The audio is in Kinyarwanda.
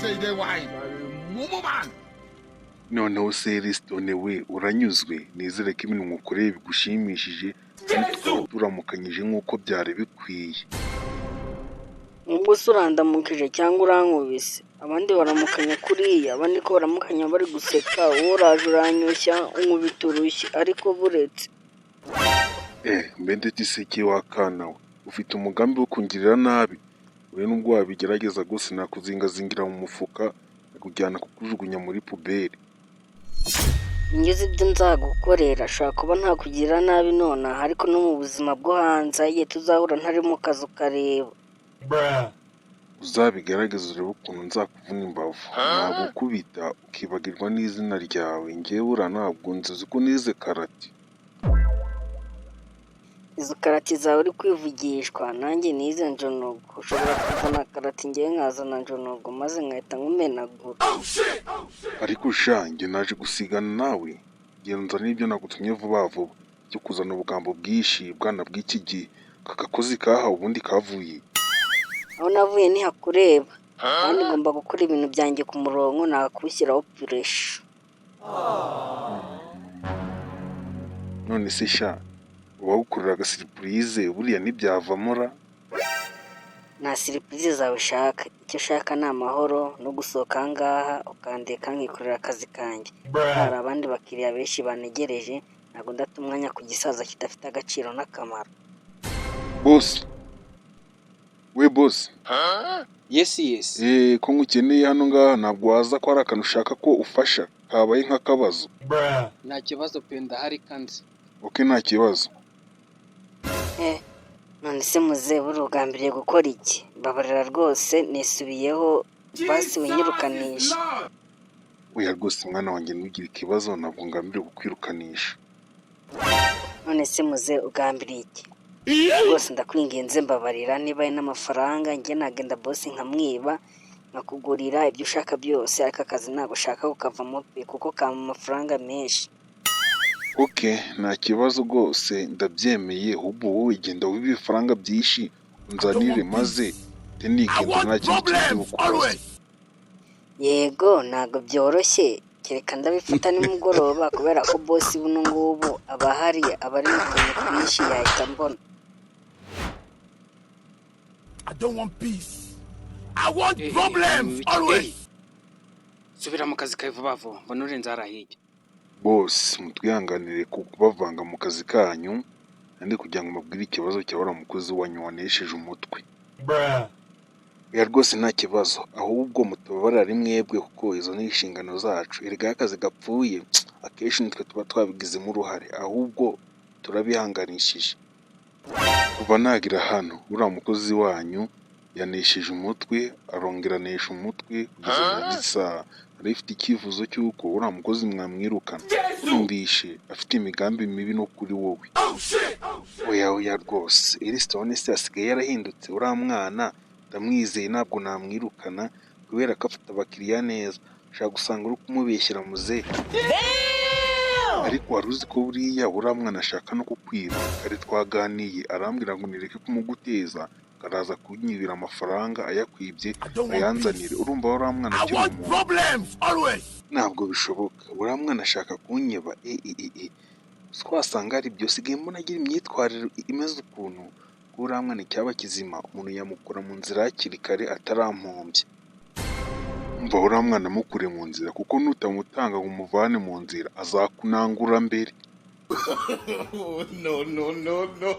say they wise. Mumu man. Noneho se Stone we, uranyuzwe? Nizere ko ibintu ngukoreye bigushimishije, kandi tukaba turamukanyije nk'uko byari bikwiye. Ubwo se urandamukije cyangwa urankubise? Abandi baramukanya kuriya, abandi ko baramukanya bari guseka, wowe uraje uranyoshya unkubita urushyi, ariko buretse. Mbe ndetse iseke wa kana we, ufite umugambi wo kungirira nabi? We nubwo wabigerageza rwose nakuzingazingira mu mufuka nkakujyana kukujugunya muri poubelle. Ngize ibyo nzagukorera, ashobora kuba ntakugirira nabi nonaha, ariko no mu buzima bwo hanze igihe tuzahura ntari mu kazi ukareba. Uzabigerageze urebe ukuntu nzakuvuna imbavu, nagukubita ukibagirwa n'izina ryawe. Njyewe uriya ntabwo nzi ko nize karate. Izo karate zawe uri kwivugishwa, nanjye nize njonogo. Ushobora kuzana karate njyewe nkazana njonogo, maze nkahita nkumenagura. Ariko sha, njye naje gusigana nawe, genda unzanire ibyo nagutumye vuba vuba, byo kuzana ubugambo bwinshi bwana bw'iki gihe. Aka gakozi kahawe ubundi kavuye. Aho navuye ntihakureba, kandi ngomba gukora ibintu byanjye ku murongo, ntakubishyiraho pressure. None se sha, uwagukorera agasurprise buriya ntibyavamo ra? Nta surprise zawe ushaka, icyo ushaka ni amahoro no gusohoka aha ngaha ukandeka nkikorera akazi kanjye. Hari abandi bakiriya benshi bantegereje, ntabwo ndata umwanya ku gisaza kidafite agaciro n'akamaro. Boss, we boss. Yes yes. Ko ngukeneye hano ngaha, ntabwo waza ko hari akantu ushaka ko ufasha kabaye nk'akabazo? Nta kibazo pe, ndahari kandi. Ok, nta kibazo. None se muzehe, buriya ugambiriye gukora iki? Mbabarira rwose nisubiyeho, basi winyirukanisha. Oya rwose mwana wanjye, ntugire ikibazo, ntabwo ngambiriye kukwirukanisha. None se muzehe, ugambiriye iki? Rwose ndakwinginze mbabarira, niba ari n'amafaranga njye nagenda boss nkamwiba nkakugurira ibyo ushaka byose, ariko akazi ntabwo ushaka kukavamo pe, kuko kampa amafaranga menshi. Ok, nta kibazo rwose, ndabyemeye. Ahubwo wowe genda wibe ibifaranga byinshi unzanire, maze nigenda nta kindi kintu bukubaze. Yego, ntabwo byoroshye, kereka ndabifata nimugoroba, kubera ko boss buno ngubu aba ahari, aba ari mu tuntu twinshi, yahita mbona. I don't want peace. I want Eh, problems eh, always. Subira mu kazi kawe vuba vuba, mbona urenze hariya hirya. Bose mutwihanganire ku kubavanga mu kazi kanyu, kandi kugira ngo mbabwire ikibazo cya uriya mukozi wanyu wanesheje umutwe. Oya rwose nta kibazo, ahubwo mutababarira ari mwebwe, kuko izo ni inshingano zacu. Erega iyo akazi gapfuye akenshi nitwe tuba twabigizemo uruhare, ahubwo turabihanganishije. Kuva nagira hano, uriya mukozi wanyu yanesheje umutwe, arongera anesha umutwe kugeza na isaha. Nari mfite icyifuzo cy'uko uriya mukozi mwamwirukana. Numvishe afite imigambi mibi no kuri wowe. Oya oya rwose, Elisitone se asigaye yarahindutse, uriya mwana ndamwizeye, ntabwo namwirukana kubera ko afite abakiriya neza. Ushobora gusanga uri kumubeshyera muzehe. Ariko wari uzi ko buriya uriya mwana ashaka no kukwiba? Kare twaganiye arambwira ngo nireke kumuguteza, araza kunyibira amafaranga ayakwibye ayanzanire. Urumva uriya mwana I akiri want umuntu? problems always. Ntabwo bishoboka, uriya mwana ashaka kunyiba. E e e e, twasanga ari byo, sigaye mbona agira imyitwarire imeze ukuntu. Uriya mwana icyaba kizima umuntu yamukura mu nzira hakiri kare atarampombya. Umva, uriya mwana mukure mu nzira, kuko nutamutanga ngo umuvane mu nzira azakunangura mbere. No, no, no, no.